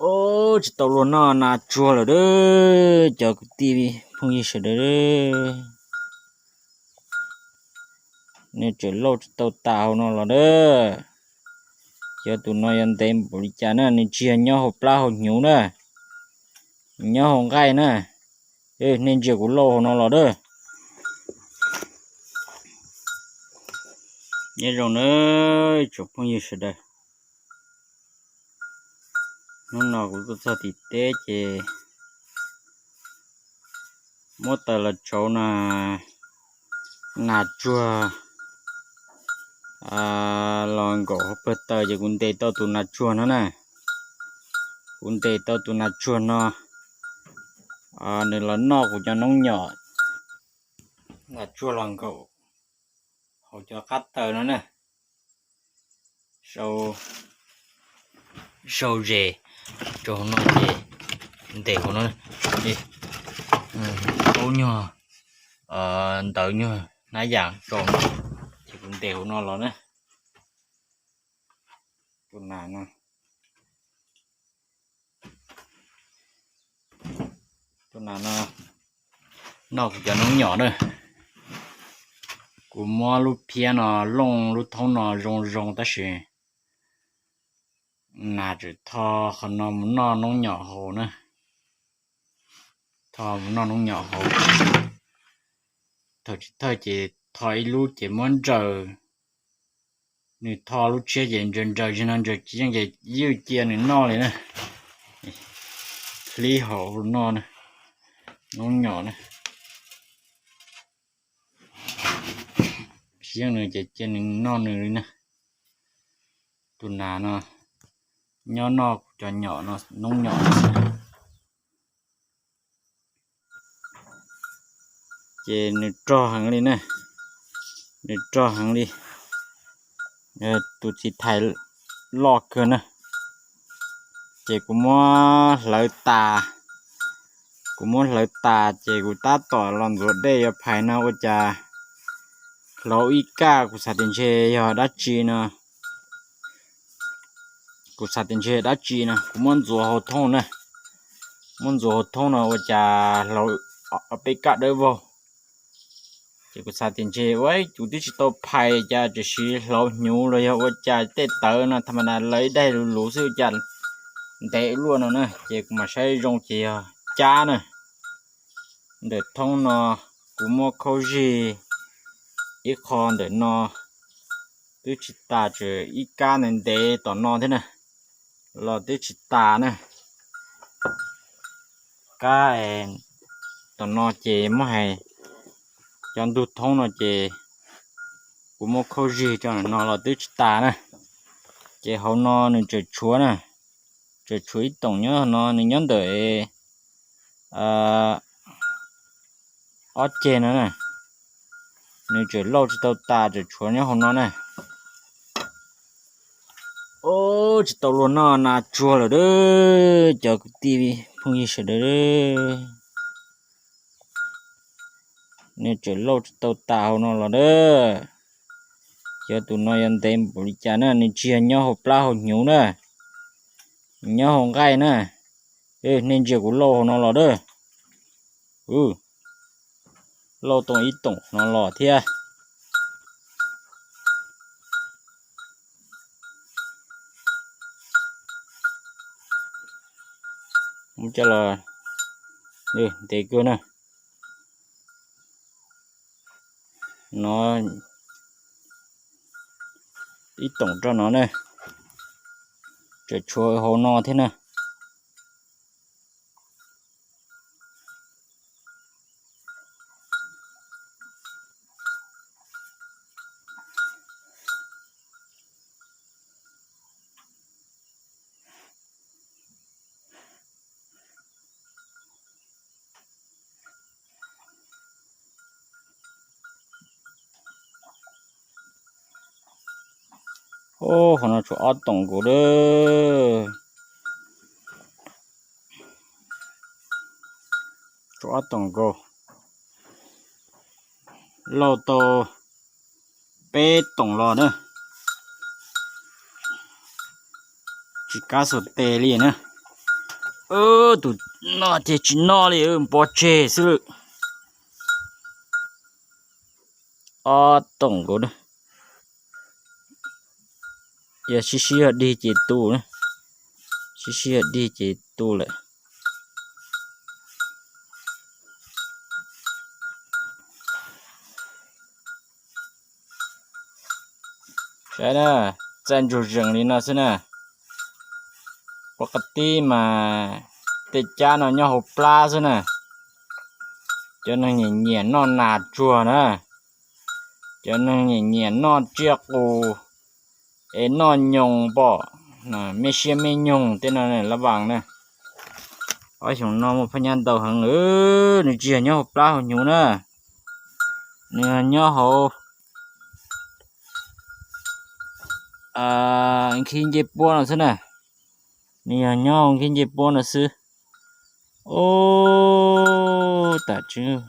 Ub, tsis tau luag noj nas tsuag lawm a, cov kwv tij phooj ywg sawv daws. Nws tseem lauj tsis tau tas hauv no los a. Cov tus no yog ntev npaum li cas na, nws tsis yog nyob hauv plab hauv hnyuv na, nyob hauv nqaij na. Nej ntsia kuv lauj hauv no los a. Nyob zoo na, tsoom phooj ywg sawv daws. Hnub no kuv tuaj txog tim teb ces muab taws los tsauv na, nas tsuag los nkaum hauv pawg taws ces kuv ntes tau tus nas tsuag no na. Kuv ntes tau tus nas tsuag no, nws los noj kuv cov noob nyom. Nas tsuag los nkaum hauv cov qab taws no na. Sau, sau zes rau hauv no ces ntes hauv no. Paub nyuag ntawv nyuag hnab yam rau no ces kuv ntes hauv no los na. Tus nas no, tus nas no noj kuv cov noob nyom na. Kuv muab lub phiab no looj lub thoob no zoo zoo tab sis nas tseem tho qhov no mus noj noob nyom hauv na. Tho mus noj noob nyom hauv. Thaum tsis thawj ces tho ib lub ces muab ntsaws. Nws tho lub tshiab ces ntsaws ntsaws tsis no ntsaws tsis yeej ces ywj cia nws noj li na. Hlib hauv no na, noob nyom na. Tsis yeej nws ces cia nws noj nws li na. Tus nas no nyob noj kuv cov nyom no, noob nyom no. Ces nws rog heev li na, nws rog heev li. Tus txiv thais loj kawg na. Ces kuv muab hlawv tas, kuv muab hlawv tas ces kuv tab tom los ntxuav dej yuav phais no ua cas hlauv ib kaj, kuv xav tias ntshe yog dab tsi no. Kuv xav tias ntshe dab tsi no, kuv muab ntxuav hauv thoob na. Muab ntxuav hauv thoob no ua cas hlauv ob peb kaj dawb vog. Ces kuv xav tias ntshe ua kuv twb tsis tau phais cas tiam sis hlauv hnyuv los yog ua cas tej tawv no tha ma da lawv ib daig luv luv xwb ua cas ntev luaj no na. Ces kuv mam saib zoo ces yog cab na. Ntawm thoob no kuv muab khaub zig ib qho ntawm no twb tsis tas, tseem ib kab ntev ntev tom no thiab na, los twb tsis tas na. Kab tom no ces muab hais cov ntug thoob no ces kuv muab khaub zig rau no los twb tsis tas na. Ces hauv no nws tseem tshuav na, tseem tshuav ib toom nyob no, nws nyob ntawm ob ceg no na. Nws tseem lauj tsis tau tas, tseem tshuav nyob hauv no na. Ub, tsis tau luag noj nas tsuag lawm a, cov kwv tij phooj ywg sawv daws. Nws tseem lauj tsis tau tas hauv no los a. Cov tus no yog ntev npaum li cas na, nws tsis yog nyob hauv plab hauv hnyuv na, nyob hauv nqaij na. Nej ntsia kuv lauj hauv no los a. Lauj tau ib toom no los thiab. Muab coj los, ntev kawg na. No ib toom rau no na, tseem tshuav hauv no thiab na. Ub, qhov no tshuav ob toom nkaus a. Tshuav ob toom nkaus. Lauj tau peb toom los na. Tsis kab xuas tes li na. Tus no ces tsis noj li, pov tseg xwb lawm. Ob toom nkaus na. Yog sib sib yog dig ces tu na. Sib sib yog dig ces tu lawm. Saib na, txaij ntsuag zees li no xwb na. Pov qab tib mas tej cab no nyob hauv plab xwb na. Cov neeg nyiam nyiam noj nas tsuag na, cov neeg nyiam nyiam noj tsiaj qus es noj nyoos pom, me siab me nyoog tej no lab vas na. Ob xyoos no muaj phab nyaj ntau heev, nws tsis yog nyob hauv plab hauv hnyuv na, nws yog nyob hauv nkhib ncej puab no xwb na. Nws yog nyob hauv nkhib ncej puab no xwb. Ub, tam tseeb.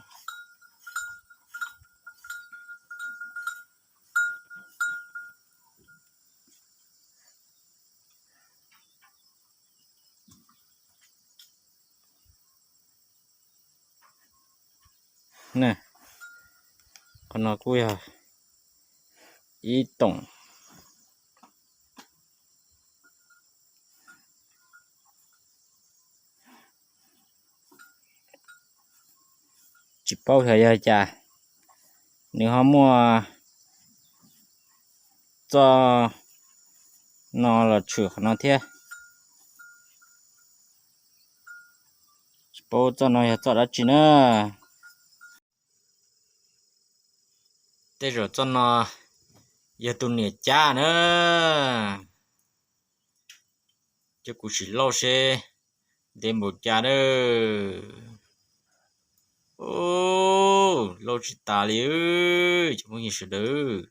Qhov no kuj yog ib toom. Tsis paub xyov yog cas nws ho muaj txoj no los tshwm qhov no thiab. Tsis paub txoj no yog txoj dab tsi na. Tej zaum txoj no yog tus niam cab na. Cov kuv sim lauj seb ntev npaum cas na. Lauj tsis tas li, cov phooj ywg sawv daws.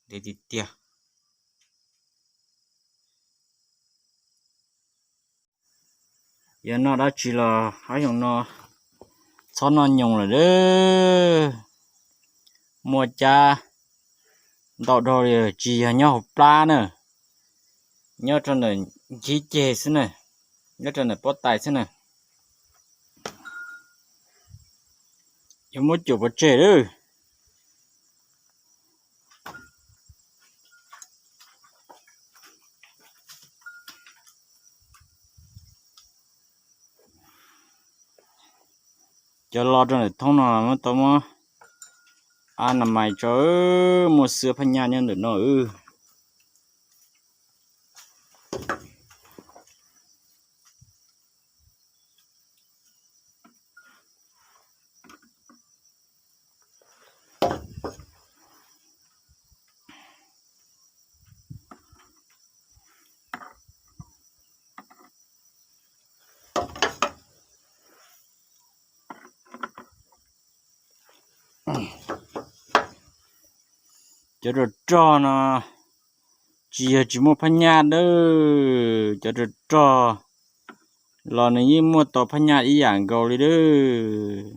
Ntev tiag tiag. Yog noj dab tsi los ob xyoos no txhob noj nyoos lawm. Muaj cab ntau dhau li, tsis yog nyob hauv plab na, nyob rau ntawm nkhib ceg xwb na, nyob rau ntawm pob tais xwb na. Yuav muab cuam pov tseg lawm. Cov lo rau ntawm thoob no muab tau muab a na mais tso, muaj xwb phab nyaj nyob ntawm no. Cov rog rog no tsis yog tsis muaj phab nyaj dawb, cov rog rog los nws yeej muaj tau phab nyaj ib yam nkaus li dawb.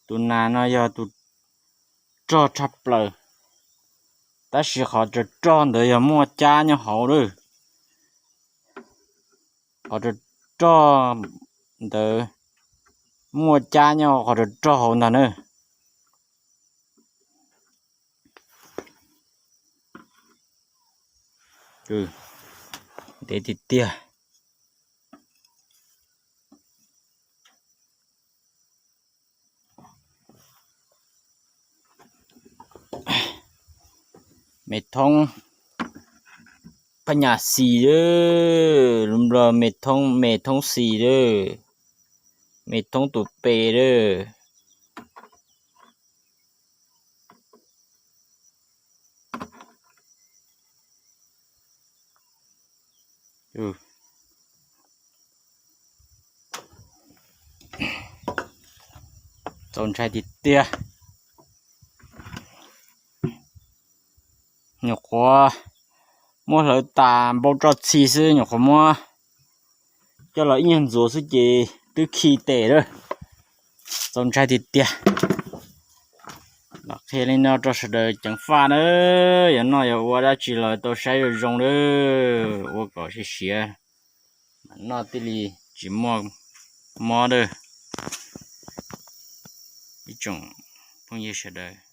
Tus nas no yog tus rog tshaj plaws, tab sis qhov rog rog ntawd yog muaj cab nyob hauv lawm. Qhov rog rog ntawd muaj cab nyob qhov rog rog hauv ntag na. Ntev tiag tiag. Me thoob phab nyaj xis lawm, lus Nplog me thoob, me thoob xis lawm, me thoob tus pem lawm. Txaus ntshai tiag tiag. Nyuam qhuav muab hlawv tas npau roj txhi xwb, nyuam qhuav muab coj los ib nyuag ntxuav xwb ces twb khi tes lawm. Txaus ntshai tiag tiag. Los qhia li no rau sawv daws ceev faj nawb, yog noj yog ua dab tsi los tau saib zoo zoo nawb, ua kom siav siav, mas noj thiaj li tsis muaj mob nawb ib tsoom phooj ywg sawv daws.